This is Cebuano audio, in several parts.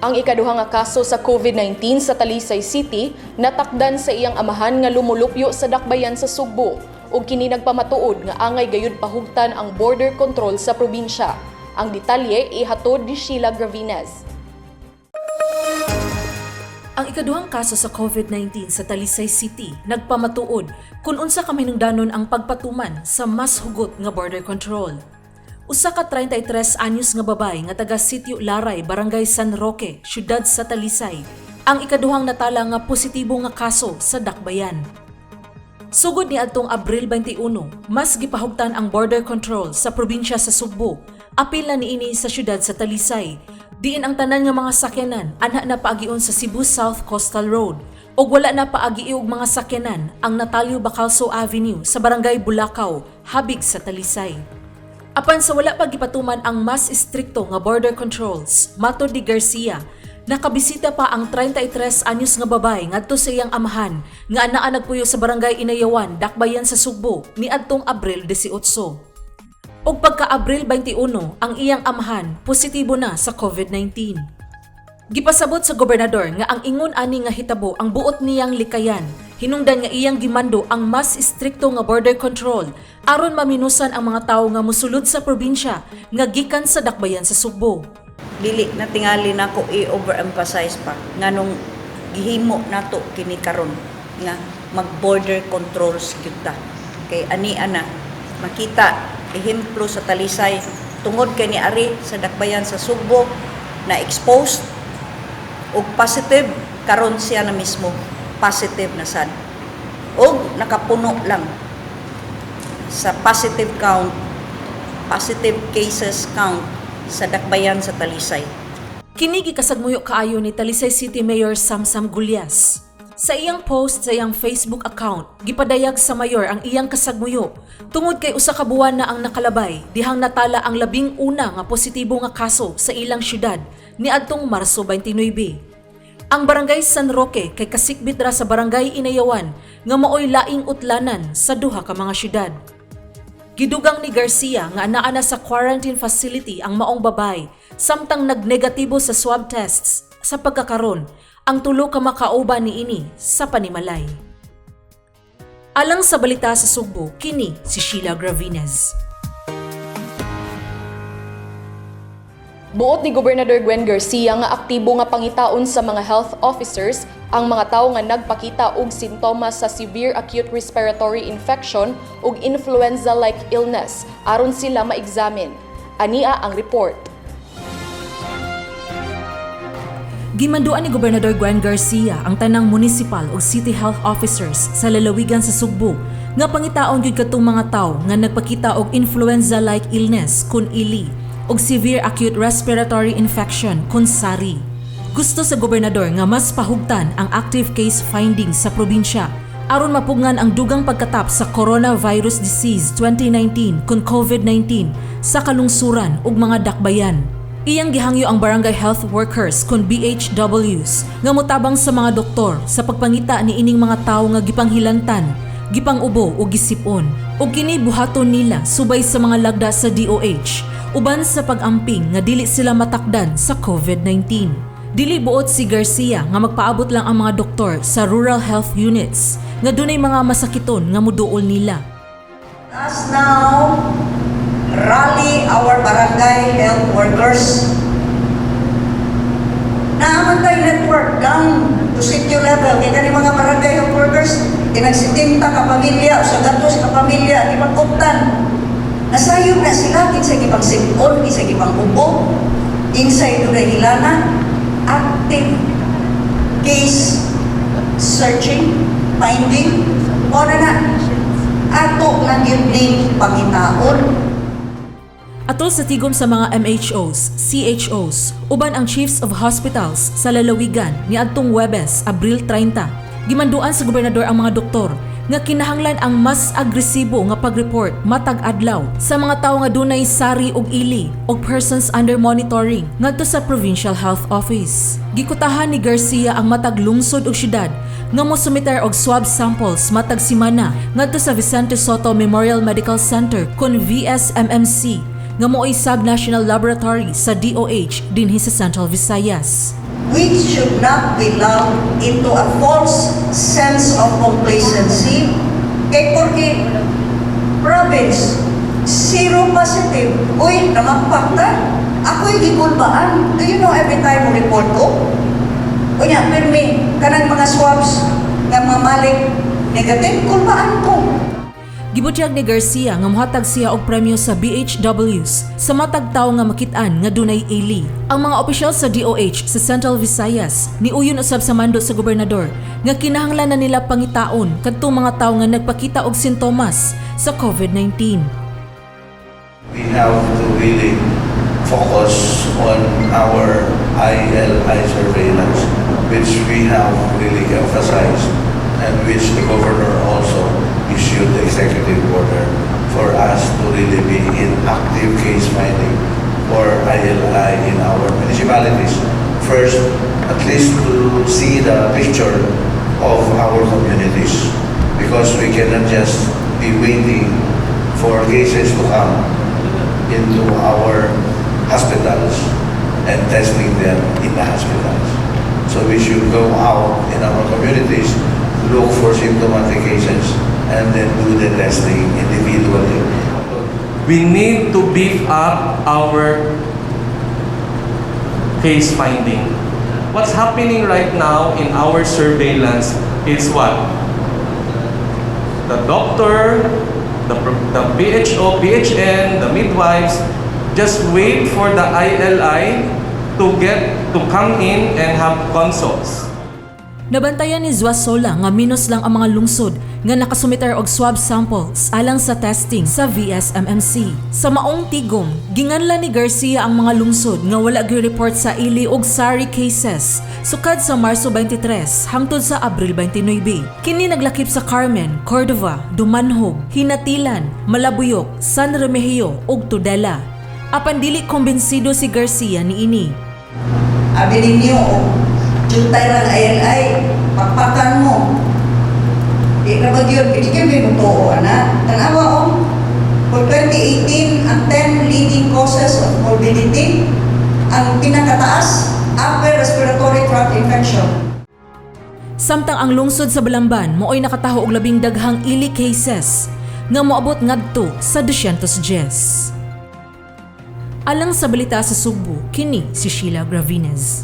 Ang ikaduha nga kaso sa COVID-19 sa Talisay City natakdan sa iyang amahan nga lumulupyo sa dakbayan sa Sugbo ug kini nagpamatuod nga angay gayud pahugtan ang border control sa probinsya. Ang detalye ihatod ni Sheila Gravines. Ang ikaduhang kaso sa COVID-19 sa Talisay City nagpamatuod kung unsa kahinungdanon ang pagpatuman sa mas hugot nga border control. Usa ka 33 anyos nga babay nga taga Sitio Laray, Barangay San Roque, siyudad sa Talisay, ang ikaduhang natala nga positibo nga kaso sa dakbayan. Sugod ni adtong Abril 21, mas gipahugtan ang border control sa probinsya sa Sugbo. Apil na niini sa siyudad sa Talisay. Diin ang tanan nga mga sakyanan anha na paagion sa Cebu South Coastal Road ug wala na paagi og mga sakyanan ang Natalio Bacalso Avenue sa Barangay Bulacau, habig sa Talisay. Apan sa wala pa gipatuman ang mas istrikto nga border controls, matod ni Garcia, nakabisita pa ang 33 anyos nga babay ngadto sa iyang amahan nga anaa nagpuyo sa Barangay Inayawan, Dakbayan sa Sugbo niadtong Abril 18. Ug pagka Abril 21, ang iyang amahan positibo na sa COVID-19. Gipasabot sa gobernador nga ang ingon ani nga hitabo ang buot niyang likayan, hinungdan nga iyang gimando ang mas istrikto nga border control aron maminusan ang mga tawo nga mosulod sa probinsya nga gikan sa dakbayan sa Sugbo. Dili na tingali nako i-overemphasize pa nganong gihimo nato kini karon nga mag border controls gyud ta, kay ani ana makita ehemplo sa Talisay, tungod kay niari sa dakbayan sa Sugbo na exposed og positive, karon siya na mismo positive na sad og nakapuno lang sa positive count, positive cases count sa dakbayan sa Talisay. Kini gikasagmuyo kaayo ni Talisay City Mayor Samsam Gullas. Sa iyang post sa iyang Facebook account, gipadayag sa mayor ang iyang kasagmuyo tungod kay usa ka buwan na ang nakalabay dihang natala ang 11 nga positibo nga kaso sa ilang syudad niadtong Marso 29. Ang Barangay San Roque kay kasikbit ra sa Barangay Inayawan nga maoy laing utlanan sa duha ka mga syudad. Gidugang ni Garcia nga anaa na sa quarantine facility ang maong babay samtang nagnegatibo sa swab tests sa pagkakaron ang tulo ka makauban niini sa panimalay. Alang sa Balita sa Sugbo, kini si Sheila Gravines. Buot ni Gobernador Gwen Garcia nga aktibo nga pangitaon sa mga health officers ang mga tawo nga nagpakita og sintomas sa severe acute respiratory infection ug influenza-like illness aron sila ma-examine. Ania ang report. Gimanduan ni Gobernador Gwen Garcia ang tanang municipal ug city health officers sa lalawigan sa Sugbo nga pangitaon gyud katong mga tawo nga nagpakita og influenza-like illness kun ili ug severe acute respiratory infection kun SARI. Gusto sa gobernador nga mas pahugtan ang active case findings sa probinsya aron mapugngan ang dugang pagkatap sa Coronavirus Disease 2019 kun COVID-19 sa kalungsuran ug mga dakbayan. Iyang gihangyo ang barangay health workers kun BHWs nga motabang sa mga doktor sa pagpangita ni ining mga tawo nga gipanghilantan, gipang-ubo o gisipon. Ug kini buhaton nila subay sa mga lagda sa DOH uban sa pag-amping nga dili sila matakdan sa COVID-19. Dili buot si Garcia nga magpaabot lang ang mga doktor sa rural health units nga dunay mga masakiton nga muduol nila. Us now rally our barangay health workers. Naa man tay network down to city level. Kaya kani mga barangay health workers, kinag 70 ka pamilya o sa gatos ka pamilya, gipag-uptan. Nasayop na sila, kinsa gipang sipon, kinsa gipang ubo, kinsay dunay hilana, active case searching, finding, o na na, ato na gyud ning pangitaon. Atol sa tigom sa mga MHOs, CHOs, uban ang chiefs of hospitals sa lalawigan niadtong Huwebes, Abril 30, gimanduan sa gobernador ang mga doktor nga kinahanglan ang mas agresibo nga pag-report matag adlaw sa mga tawo nga dunay SARI ug ILI og persons under monitoring ngadto sa Provincial Health Office. Gikutahan ni Garcia ang matag lungsod ug syudad nga mosumiter og swab samples matag semana ngadto sa Vicente Sotto Memorial Medical Center kon VSMMC nga mo'y Subnational Laboratory sa DOH dinhi sa Central Visayas. We should not be lulled into a false sense of complacency. Kay porque province, zero positive. Uy, namampak ta. Ako'y gikulbaan. Do you know every time mo report ko? Unya, pirmi, kanang mga swabs nga mamalik negative, kulbaan ko. Gibutyag ni Garcia nga mohatag siya og premyo sa BHWs sa matag tawo nga makit-an nga dunay ILI. Ang mga opisyal sa DOH sa Central Visayas niuyon usab sa mando sa gobernador nga kinahanglan na nila pangitaon kadtong mga tawo nga nagpakita og sintomas sa COVID-19. We have to really focus on our ILI surveillance, which we have really emphasized and which the governor also issued the executive order for us to really be in active case finding for ILI in our municipalities. First, at least to see the picture of our communities, because we cannot just be waiting for cases to come into our hospitals and testing them in the hospitals. So we should go out in our communities, look for symptomatic cases, and then do the testing individually. We need to beef up our case finding. What's happening right now in our surveillance is what? The doctor, the PHO, PHN, the midwives, just wait for the ILI to come in and have consults. Nabantayan ni Zuasola nga minus lang ang mga lungsod nga nakasumiter og swab samples alang sa testing sa VSMMC. Sa maong tigom, ginganlan ni Garcia ang mga lungsod nga wala gi-report sa ILI og SARI cases sukad sa Marso 23 hangtod sa Abril 29. Kini naglakip sa Carmen, Cordova, Dumanjug, Ginatilan, Malabuyoc, San Remigio ug Tudela. Apan dili kumbensido si Garcia niini. Abi ninyo, jutay lang ILI, pakpakan mo. Di na ba yun? Pwede kayo mo tuo, ana. Tanawa, oh. For 2018, ang 10 leading causes of morbidity, ang pinakataas, upper respiratory tract infection. Samtang ang lungsod sa Balamban mooy nakataho og labing daghang ILI cases nga moabot ngadto sa 210. Alang sa Balita sa Sugbo, kini si Sheila Gravines.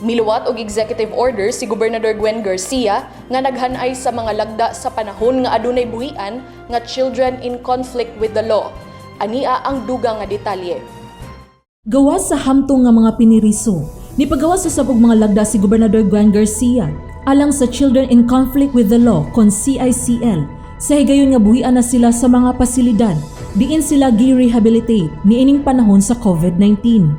Miluwat og executive order si Gobernador Gwen Garcia nga naghanay sa mga lagda sa panahon nga adunay buhian nga children in conflict with the law. Ania ang dugang nga detalye. Gawas sa hamtong nga mga piniriso, nipagawas usab og mga lagda si Gobernador Gwen Garcia alang sa Children in Conflict with the Law kon CICL sa higayon nga buhian na sila sa mga pasilidad diin sila gi-rehabilitate niining panahon sa COVID-19.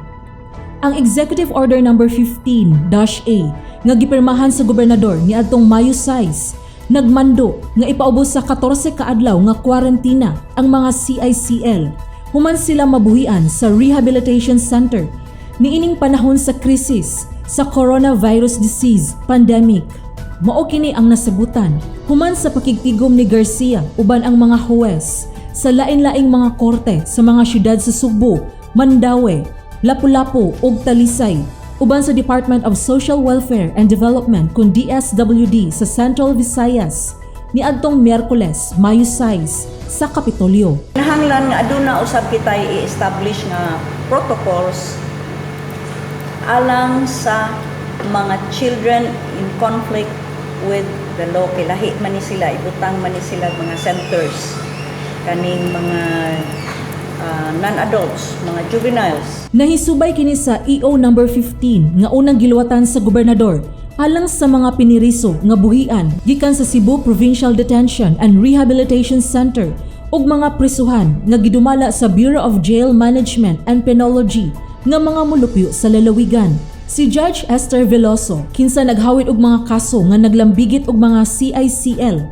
Ang Executive Order Number 15-A nga gipirmahan sa gobernador niadtong Mayo 6 nagmando nga ipaubos sa 14 ka adlaw nga kwarentina ang mga CICL human sila mabuhian sa rehabilitation center niining panahon sa krisis sa coronavirus disease pandemic. Mao kini ang nasabutan human sa pakigtigom ni Garcia uban ang mga huwes sa lain-laing mga korte sa mga syudad sa Sugbo, Mandaue, Lapu-Lapu ug Talisay uban sa Department of Social Welfare and Development kun DSWD sa Central Visayas niadtong Miyerkules, Mayo 6 sa Kapitolyo. Nahanglan nga aduna usab kita i-establish nga protocols alang sa mga children in conflict with the law. Kay lahi man ni sila, ibutang man ni sila mga centers kaning mga non-adults, mga juveniles. Nahisubay kini sa EO number 15 nga unang giluwatan sa gobernador alang sa mga piniriso nga buhian gikan sa Cebu Provincial Detention and Rehabilitation Center ug mga prisuhan nga gidumala sa Bureau of Jail Management and Penology nga mga mulupyo sa lalawigan. Si Judge Esther Veloso, kinsa naghawit og mga kaso nga naglambigit og mga CICL,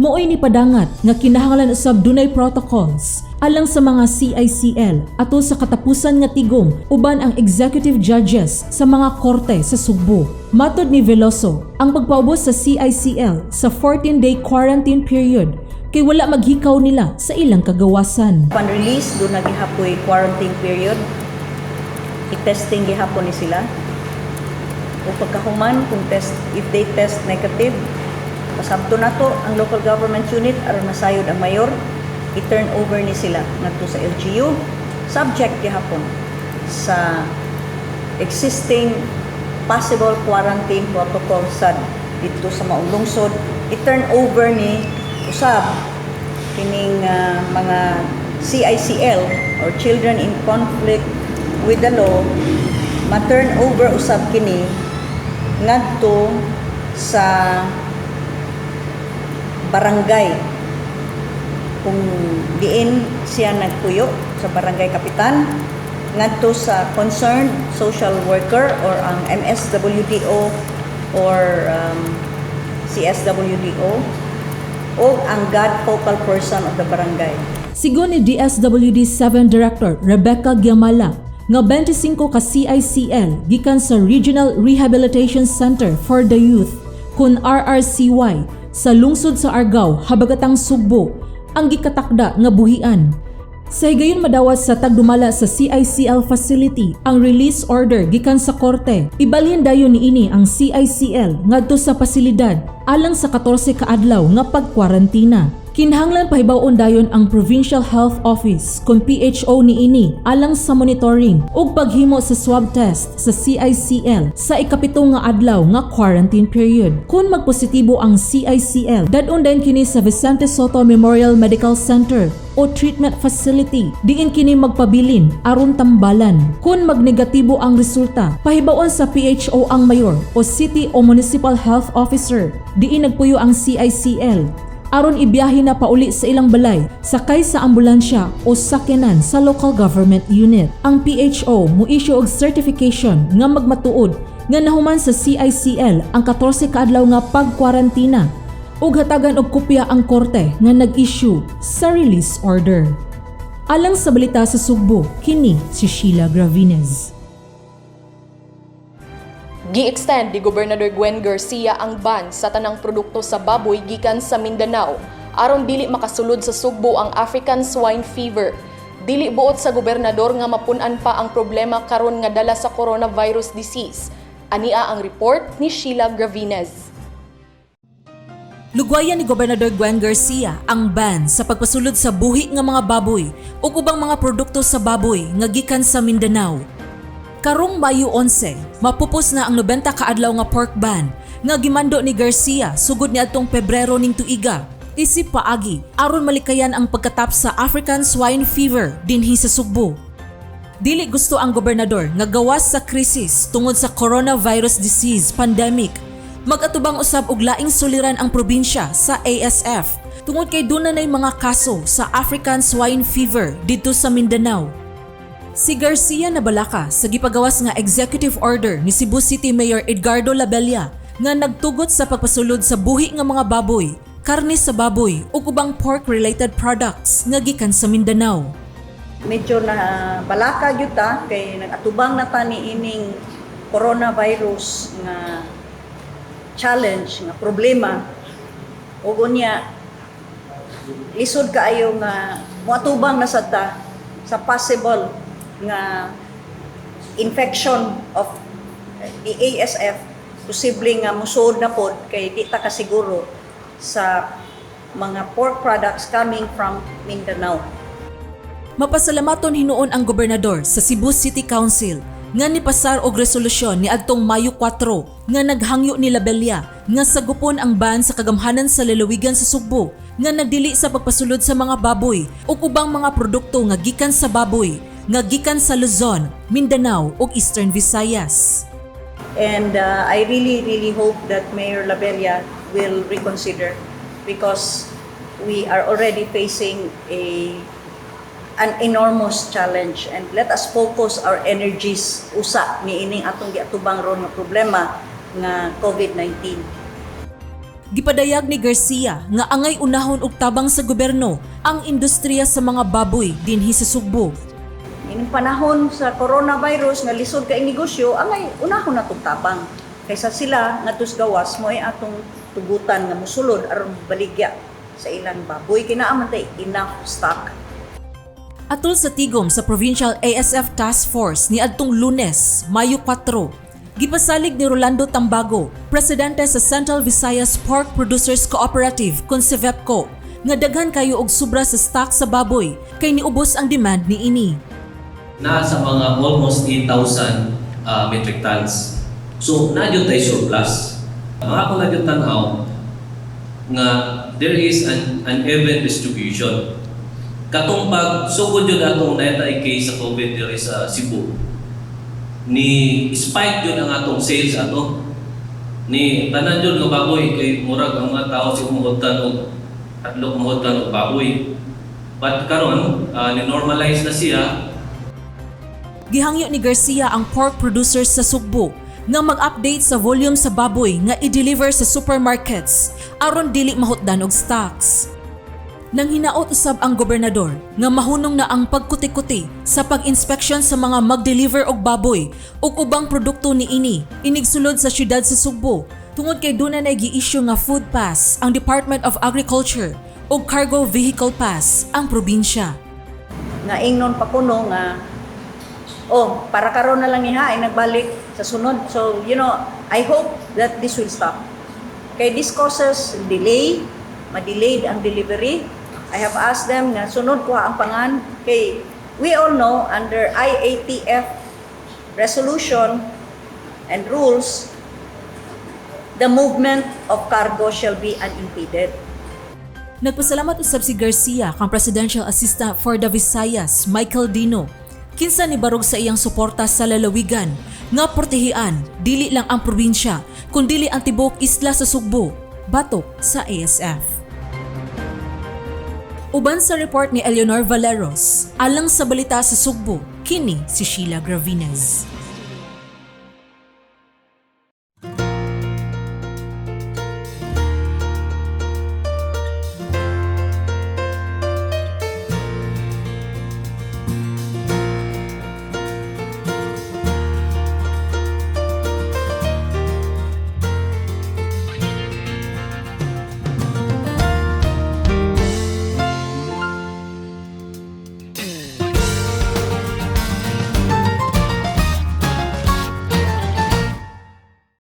mooy ni padangat nga kinahanglan usab dunay protocols alang sa mga CICL atol sa katapusan nga tigom uban ang executive judges sa mga korte sa Sugbo. Matod ni Veloso, ang pagpaubos sa CICL sa 14-day quarantine period kay wala maghikaw nila sa ilang kagawasan. Upon release, duna gihapoy quarantine period. I-testing gihapon ni sila. O pagkahuman, kung test, if they test negative, pasabto nato ang local government unit aron masayod ang mayor, i-turn over ni sila ngadto sa LGU, subject gihapon sa existing possible quarantine protocol sa dito sa maong lungsod. I-turn over ni usab kining mga CICL or children in conflict with the law, ma-turn over usab kini ngadto sa barangay kung diin siya nagpuyo, sa barangay kapitan, ngadto sa concerned social worker or ang MSWDO or CSWDO o ang GAD focal person of the barangay. Sigon ni DSWD 7 Director Rebecca Gyamala nga 25 ka CICL gikan sa Regional Rehabilitation Center for the Youth kun RRCY sa lungsod sa Argao, habagatang Sugbo ang gikatakda nga buhian. Sa higayon madawat sa tagdumala sa CICL facility ang release order gikan sa korte. Ibalhin dayon niini ang CICL ngadto sa pasilidad alang sa 14 ka adlaw nga pagkwarantina. Kinahanglan pahibaw-on dayon ang Provincial Health Office kung PHO niini alang sa monitoring ug paghimo sa swab test sa CICL sa ikapito nga adlaw nga quarantine period. Kung magpositibo ang CICL, dad-on dayon kini sa Vicente Sotto Memorial Medical Center o treatment facility diin kini magpabilin aron tambalan. Kung magnegatibo ang resulta, pahibaw-on sa PHO ang mayor o city o municipal health officer diin nagpuyo ang CICL aron ibiyahe na pauli sa ilang balay sakay sa ambulansya o sakyanan sa local government unit. Ang PHO mo-issue og certification nga magmatuod nga nahuman sa CICL ang 14 ka adlaw nga pagkwarantina ug hatagan og kopya ang korte nga nag-issue sa release order. Alang sa Balita sa Sugbo, kini si Sheila Gravines. Gi-extend ni Gobernador Gwen Garcia ang ban sa tanang produkto sa baboy gikan sa Mindanao aron dili makasulod sa Sugbo ang African Swine Fever. Dili buot sa gobernador nga mapun-an pa ang problema karon nga dala sa coronavirus disease. Ania ang report ni Sheila Gravines. Lugwayan ni Gobernador Gwen Garcia ang ban sa pagpasulod sa buhi nga mga baboy ug ubang mga produkto sa baboy nga gikan sa Mindanao. Karong Mayo 11, mapupos na ang 90 ka adlaw nga pork ban nga gimando ni Garcia sugod niadtong Pebrero ning tuiga. Isip paagi aron malikayan ang pagkatap sa African Swine Fever dinhi sa Sugbo. Dili gusto ang gobernador nga gawas sa krisis tungod sa coronavirus disease pandemic, magatubang usab og laing suliran ang probinsya sa ASF tungod kay duna nay mga kaso sa African Swine Fever didto sa Mindanao. Si Garcia nabalaka sa gipagawas nga executive order ni Cebu City Mayor Edgardo Labella nga nagtugot sa pagpasulod sa buhi nga mga baboy, karne sa baboy ug ubang pork-related products nga gikan sa Mindanao. Medyo na balaka gyud ta kay nag-atubang na ta ni ining coronavirus nga challenge, nga problema, ug unya lisod kaayo nga moatubang na sad ta sa possible nga infection of the ASF, posible nga musuod na pod kay di ta kasiguro sa mga pork products coming from Mindanao. Mapasalamaton hinuon ang gobernador sa Cebu City Council nga nipasar og resolusyon ni adtong Mayo 4 nga naghangyo ni Labella nga sagupon ang ban sa kagamhanan sa lalawigan sa Sugbo nga nagdili sa pagpasulod sa mga baboy ug ubang mga produkto nga gikan sa baboy nga gikan sa Luzon, Mindanao ug Eastern Visayas. And I really, really hope that Mayor Labella will reconsider because we are already facing a an enormous challenge and let us focus our energies usa niining atong giatubang ron nga problema nga COVID-19. Gipadayag ni Garcia nga angay unahon og tabang sa gobyerno ang industriya sa mga baboy dinhi sa Sugbo. Ining panahon sa coronavirus nga lisod kay negosyo, angay unahon natong tabang kaysa sila nga gawas mo ay atong tugutan nga musulod aron baligya. sa ilang baboy. Kay naa man tay enough stock. Atol sa tigom sa Provincial ASF Task Force ni adtong Lunes, Mayo 4, gipasalig ni Rolando Tambago, presidente sa Central Visayas Pork Producers Cooperative kon CVEPCO, nga daghan kayo og sobra sa stock sa baboy kay niubos ang demand niini. Nasa mga almost 8,000 metric tons. So, naa gyud tay surplus. Mga ako na gyud tan-aw nga there is an uneven distribution. Katong pag sugod yun atong naa case sa COVID diri sa Cebu, ni spike yun ang atong sales ato. Ni tanan yun nga baboy kay murag ang mga tao sa mahutdan og hadlok mahutdan og baboy. But karon ni normalize na siya. Gihangyo ni Garcia ang pork producers sa Sugbo nga mag-update sa volume sa baboy nga i-deliver sa supermarkets aron dili mahutdan og stocks. Nang hinaot usab ang gobernador nga mahunong na ang pagkuti-kuti sa pag-inspeksyon sa mga mag-deliver og baboy ug ubang produkto niini inigsulod sa syudad sa Sugbo tungod kay duna na gi-issue nga food pass ang Department of Agriculture ug cargo vehicle pass ang probinsya. Nga ingnon pa kuno nga, "Oh, para karon na lang niha ay nagbalik sa sunod." So, I hope that this will stop. Kay this causes delay, ma-delayed ang delivery. I have asked them nga sunod ko ang pangan kay we all know under IATF resolution and rules, the movement of cargo shall be unimpeded. Nagpasalamat usab si Garcia kang Presidential Assistant for the Visayas, Michael Dino, kinsa nibarog sa iyang suporta sa lalawigan nga protehian dili lang ang probinsya kundili ang tibuok isla sa Sugbo batok sa ASF. Uban sa report ni Eleanor Valeros, alang sa balita sa Sugbo, kini si Sheila Gravines.